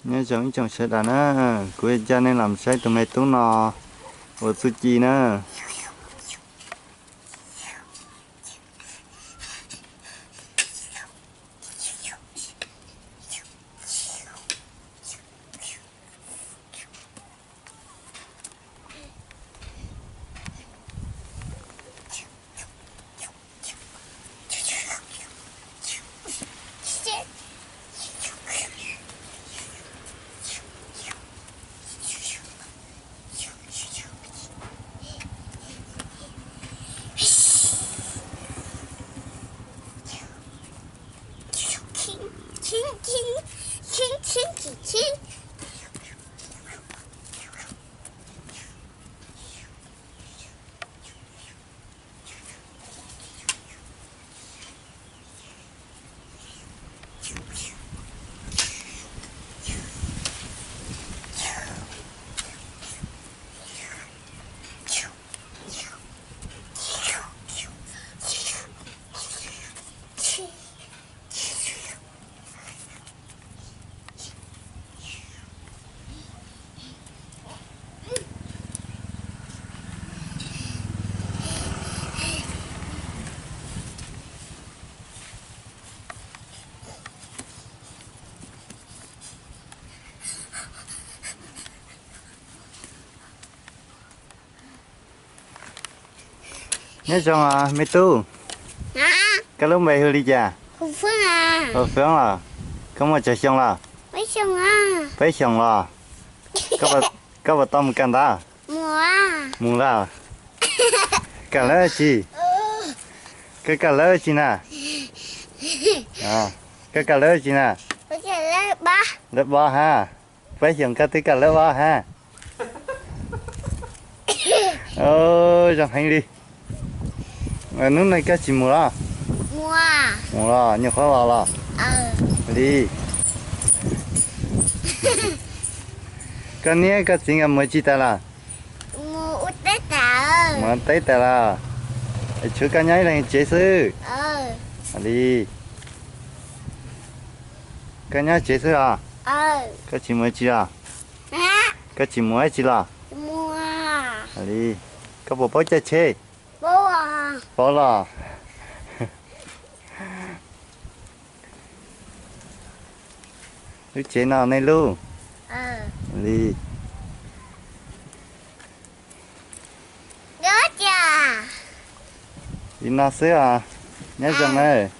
Nyob zoo ib tsoom sawv daws na, kuv yuav coj nej los saib tus me tub no ua txuj ci na. Nyob zoo me tub, koj lub npe hu li cas? Hu Foob los? Koj muaj tsawg xyoo los? Peb xyoos los? Koj puas tau mus kawm ntawv? Mus lawm. Kawm lawv tsi? Koj kawm lawv tsi na? Koj kawm lawv tsi na? Lawv ob hab. Peb xyoos koj twb kawm lawv ob hab. Zoo heev li. Hnub no koj tsis mus los? Mus los, nyuam qhuav los los li. Koj niam koj txiv nkawd mus tsi tas los? Mus teb tas los? Tshuav koj nyob ib leeg tsev xwb li. Koj nyob tsev xwb os? Koj tsis mus tsi los? Koj tsis mus tsi los? Li, koj puas paub caij tsheb? Paub los. Lub tsev no nej lub li. Li no xwb os. Nyob zoo nawb.